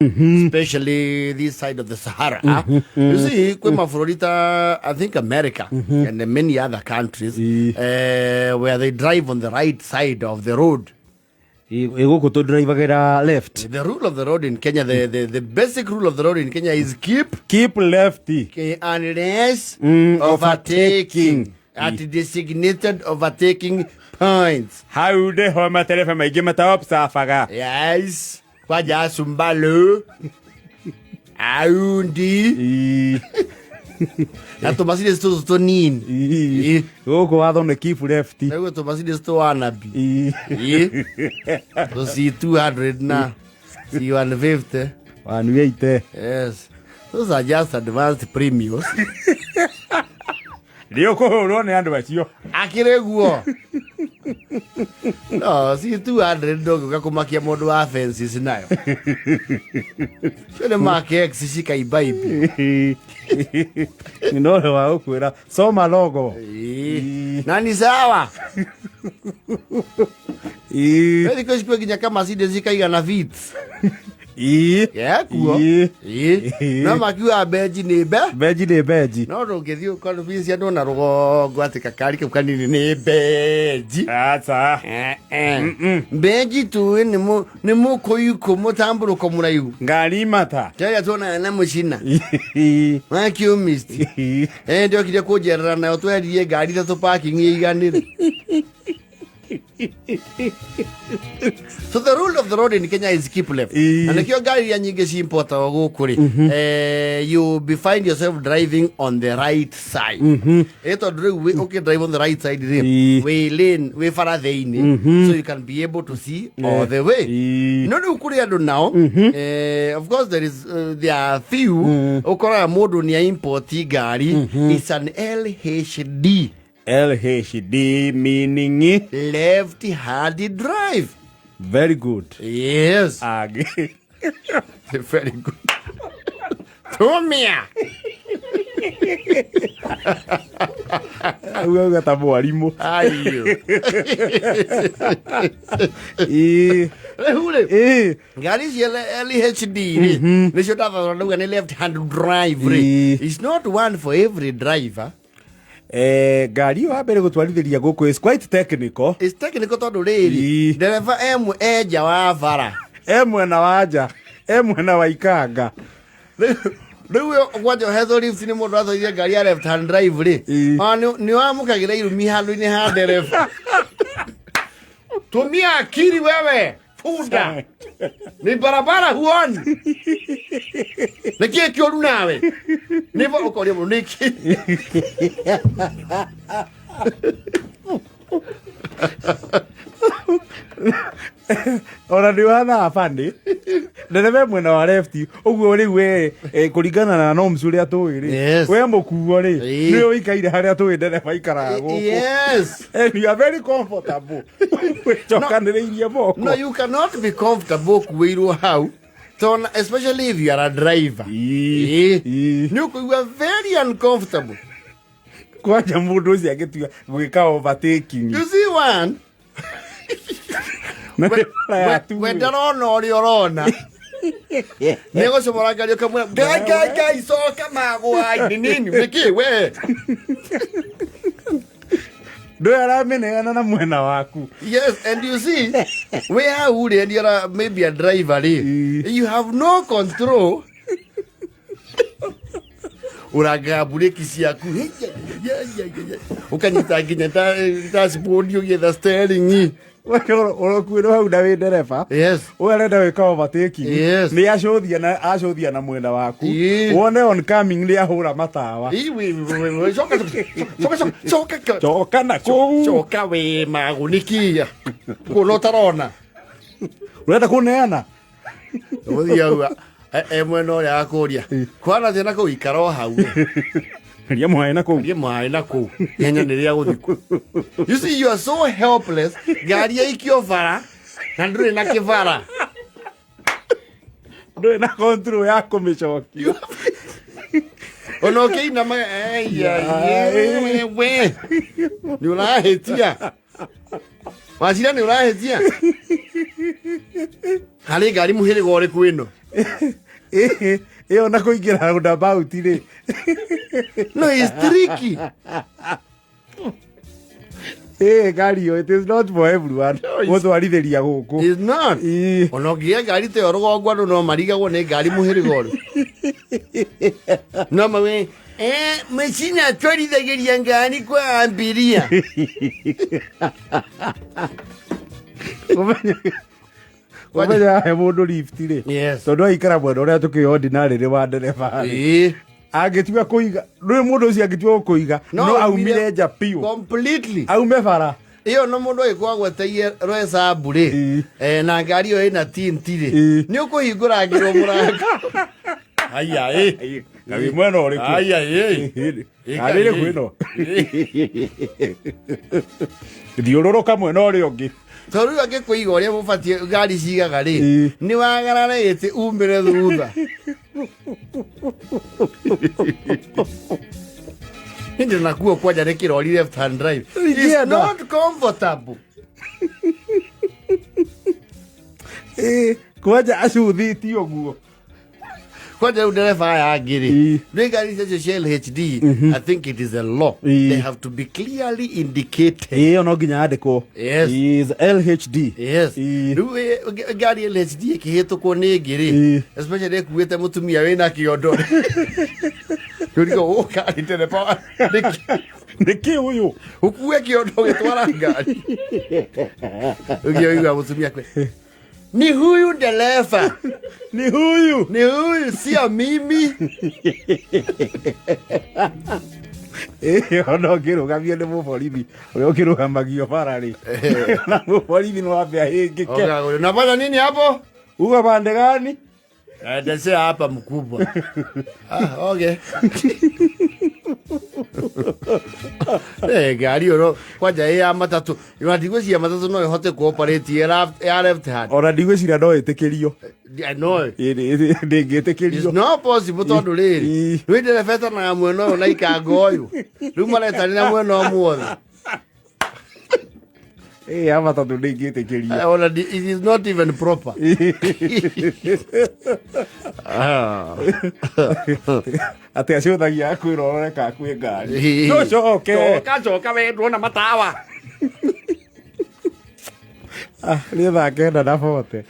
Especially this side of the Sahara. You see, kwĩ mabũrũri ta, I think, America and many other countries where they drive on the right side of the road. Ĩ gũkũ tũndiraivagĩra left. The rule of the road in Kenya, the basic rule of the road in Kenya is keep keep left unless overtaking at designated overtaking points. Hau nĩho matereba maingĩ mataobsabaga. Yes. Kwaja Sumbalo. Aundi. Na tũmacini tũtũ tũnini. Ĩ. Gũkũ watho nĩ keep left. Naguo tũmacini tũ wanabi. Ĩ. Tũ C200 na C150. 180. Yes. Those are just advanced premiums. Nĩ ũkũhũrwo nĩ andũ acio. Akĩrĩ guo. No, C200 ndũngĩũka kũmakia mũndũ wa fences nayo. Cio nĩ Mark X cikaimba-imbi. Nĩ ũndũ wa gũkwĩra soma logo. Ĩĩ. Na ni sawa. Thikũ ici kwĩ nginya kamacindĩ cikaigana feet. Yekuo. Ĩĩ. No makiuga benji nĩ be. Benji nĩ benji. No ndũngĩthiĩ ũkonvince andũ na rũgongo atĩ gakari kau kanini nĩ benji. Aca. Eh, eh. Benji tu nĩ mũkũikũ mũtambũrũko mũraihu. Ngari mata. Kĩrĩa tuonaga na mũcina. Wa chemist. Eh, ndiokire kũnjerera nayo tweririe ngari ithatũ parking ĩiganĩre. So the rule of the road in Kenya is keep left. Na nĩkĩo ngari iria nyingĩ ciimportagwo gũkũ rĩ, you be find yourself driving on the right side. Tondũ rĩu ũkĩ drive on the right side rĩ, wĩ lane, wĩ bara thĩinĩ, so you can be able to see all the way. No rĩu kũrĩ andũ nao, of course there are few ũkoraga mũndũ nĩ import ngari, it's an LHD. LHD meaning left hand drive. Very good. Yes. Agi. Very good. Tumia. Uga ta mwarimũ. Ayo. Rĩu rĩ, ngari ici LHD rĩ, nĩcio ndathora ndauga nĩ left hand drive rĩ. It's not one for every driver. Ngari ĩyo wa mbere gũtwarithĩria gũkũ is quite technical. It's technical tondũ rĩrĩ, ndereba e nja wa bara. E mwena wa nja, e mwena wa ikanga. Rĩu kwanja ũhetwo lift nĩ mũndũ atwarithia ngari ya left hand drive rĩ, ona nĩ wamũkagĩra irumi handũ-inĩ ha ndereba. Tumia akili wewe, funda. Ni barabara huoni? Nĩkĩĩ kĩũru nawe? Nĩ ũkoria mũndũ nĩkĩ? Ona nĩ wathaa bani ndereba e mwena wa left ũguo rĩu we kũringana na norms ũrĩa tũĩ rĩ, we mũkuo rĩ, nĩ ũikaire harĩa tũĩ ndereba ikaraga gũkũ. And you are very comfortable wĩcokanĩrĩirie moko. No, you cannot be comfortable ũkuĩirwo hau. Tona, especially if you are a driver. Nĩ ũkũigua very uncomfortable. Kwanja mũndũ ũcio angĩtua gwĩka overtaking. You see one, Na nĩ bara ya we two-way. ndarona ũrĩa ũrona. Nĩ gũcomora ngari ũkamwĩra, ngai ngai ngai coka magwa-inĩ nini nĩkĩ we? Ndũĩ aramĩneana na mwena waku. Yes, and you see, we hau rĩ, and you're maybe a driver rĩ, you have no control. Ũrangaga mburĩki ciaku, ũkanyita nginya dashboard ũgĩetha steering. Ũrokuĩrwo hau na wĩ ndereba. Ũyũ arenda gwĩka overtaking. Nĩ acũthia na acũthia na mwena waku. Wone on coming nĩ ahũra matawa. Ĩ, we, coka, coka, coka, coka, coka. Coka na kũu. Coka wĩ magũ nĩkĩ? Kuona ũtarona. Ũrenda kũneana? Ũthiĩ hau, e mwena ũrĩa akũria. Kwana atĩa na kũu ikara o hau. Ria mwaĩ na kũu. Ria mwaĩ na kũu. Ihenya nĩ rĩa gũthiĩ kũ. You see, you are so helpless. Ngari yaikio bara na ndũrĩ na kĩbara. Ndũrĩ na control ya kũmĩcokia. Ona ũkĩinama, we, nĩ ũrahĩtia. Wacira nĩ ũrahĩtia. Harĩ ngari mũhĩrĩga ũrĩkũ ĩno? Ĩyo na kũingĩra roundabout rĩ. No, it's tricky. Ĩ ngari ĩyo, it is not for everyone gũtwarithĩria gũkũ. It's not. Ĩ. Ona ũngĩgĩa ngari ta ĩyo rũgongo, andũ no marigagwo nĩ ngari mũhĩrĩga ũrĩ no mawe mĩcina atwarithagĩria ngari kwa ambiria. Ũmenya he mũndũ lift rĩ, tondũ aikara mwena ũrĩa tũkĩ ordinary rĩ wa ndereba rĩ, angĩtua kũiga rĩu, mũndũ ũcio angĩtua gũkũiga no aumire nja piũ, completely, aume bara. Ĩyo no mũndũ agĩkorwo agweteire rwecabu rĩ, na ngari ĩyo ĩna tint rĩ, nĩ ũkũhingũrangĩrwo mũrango. Haya ĩ. Na wĩ mwena ũrĩkũ? Haya ĩ. Ngari ĩrĩkũ ĩno? Thiũrũrũka mwena ũrĩa ũngĩ. Tondũ rĩu angĩkũiga ũrĩa mũbatiĩ ngari cigaga rĩ, nĩ wagarare ĩtĩ umĩre thutha. Hĩndĩ nakuo kwanja nĩ kĩrori left hand drive. It's Ingĩenda. not comfortable. Ĩ, kwanja acuthĩtie ũguo. Kwanja rĩu ndereba aya angĩ rĩ, nĩ ngari icio cia LHD, I think it is a law, they have to be clearly indicated. Ĩyo no nginya yandĩkwo. Yes. Is LHD. Yes. Rĩu ngari LHD ĩkĩhĩtũkwo nĩ ĩngĩ rĩ, especially ĩkuĩte mũtumia wĩna kĩondo rĩ, rĩu ũkari ndereba Nĩkĩ ũyũ? Ũkue kĩondo ũgĩtwara ngari, ũngĩoigua mũtumia kwe ni huyu dereva. Ni huyu. Ni huyu, sio mimi. Ĩyo no ngĩrũgamio nĩ mũborithi ũrĩa ũkĩrũgamagio bara rĩ, na mũborithi no ambe ahĩngĩke. Okay, unafanya nini hapo? Uga pande gani? Naendesea hapa, mkubwa. Ah, okay. Ngari ĩyo kwanja ĩ ya matatũ, ona ndigwĩciria matatũ no ĩhote kũoperate ya left hand. Ona ndigwĩciria no ĩtĩkĩrio. I know. Ndĩngĩtĩkĩrio. It's not possible tondũ rĩrĩ, rĩu ndereba etanaga mwena ũyũ na ikanga ũyũ, rĩu maretanĩra mwena ũmwothe. Ĩ ya matatũ ndĩngĩtĩkĩrio. Ona it is not even proper. Ah. Atĩ acũthagia akwĩra ũrore ka kwĩ ngari, tũcoke. Coka, coka we, ndwona matawa. Ah, nĩ thaa 9:40.